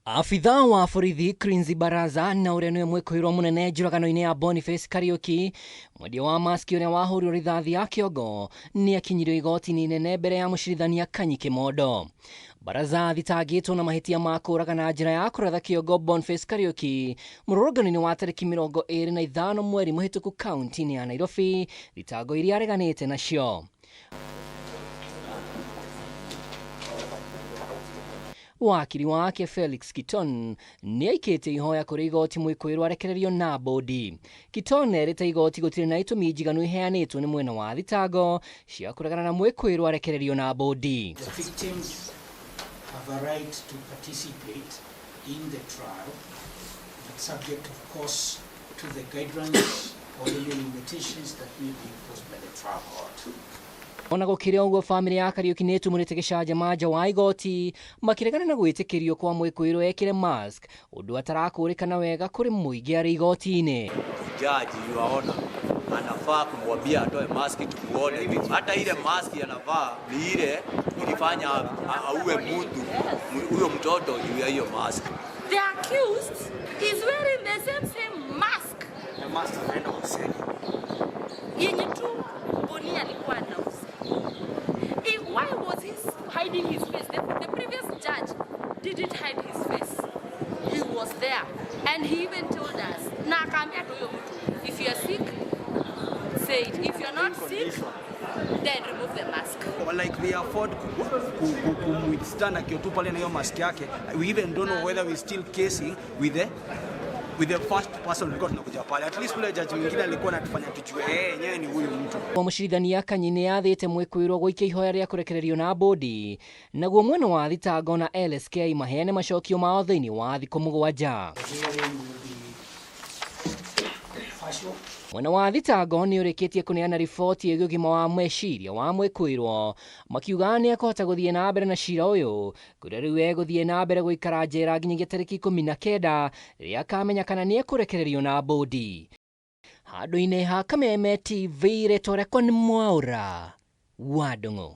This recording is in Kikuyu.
Abithaa wa borithi Crinzi Baraza na ũrĩa nĩwe mwĩkũĩrwo mũnene njũragano-inĩ ya Boniface Kariuki, mwendia wa maski ũrĩa wahũrirwo rithathi ya kĩongo, nĩ akinyirio igoti-inĩ inene mbere ya mũcirithania Kanyi Kimondo. Baraza athitangĩtwo na mahĩtia ma kũũraga na njĩra ya kũratha kĩongo Boniface Kariuki mũrũrũngano-inĩ wa tarĩki 25 mweri mũhĩtũku kaunti-inĩ ya Nairobi, thitango iria areganĩte nacio. Wakiri wake Felix Kiton nĩ aikĩtie ihoya kũrĩ igoti mwĩkũĩrwo arekererio na bodi. Kiton erĩte igoti gũtirĩ na itũmi njiganu iheanĩtwo nĩ mwena wa thitango cia kũregana na mwĩkũĩrwo arekererio na bodi. The victims have a right to participate in the trial, but subject, of course, to the guidelines or any limitations that may be imposed by the trial court. Ona gũkĩrĩ ũguo, bamĩrĩ ya Kariuki nĩ ĩtumũrĩte gĩcanjama nja wa igoti makĩregana na gwĩtĩkĩrio kwa mwĩkũĩrwo ekĩre mask, ũndũ atarakũrĩkana wega kũrĩ mũingĩ arĩ igoti-inĩ. Jaji yuaona anafaa kumwambia atoe maski tumuone. Hata ile maski anavaa ni ile ilifanya auwe mtu huyo mtoto juu ya hiyo mask. The accused is wearing the same mask The mask anaenda kusema. Yenye tu Boni alikuwa anauza. Why was he hiding his face? The previous judge didn't hide his face. He was there and he even told us, na akaambia tu huyo mtu, if you are sick, say it. If you are not sick, then remove the mask. Like they afford kumwithstand akiwa tu pale na hiyo mask yake. We even don't know whether we still casing with the first person tulikuwa tunakuja pale. At least ule judge mwingine alikuwa anatufanya tujue yeye yenyewe ni huyu mtu. Mũcirithania Kanyi nĩ athĩte mwĩkũĩrwo gũikia ihoya rĩa kũrekererio na bodi, naguo mwena wa thitango na LSK maheane macokio mao thĩinĩ wa thikũ 7. The hearing will be partial. Mwena wa thitango nĩ ũrĩkĩtie kũneana riboti ĩgiĩ ũgima wa meciria wa mwĩkũĩrwo, makiuga nĩ ekũhota gũthiĩ na mbere na cira ũyũ, kũrĩa rĩu egũthiĩ na mbere gũikara njera nginyagia tarĩki 19 rĩrĩa akamenya kana nĩ ekũrekererio na bodi. Handũ-inĩ ha Kameme TV, rĩtwa rĩakwa nĩ Mwaũra wa Ndung'u.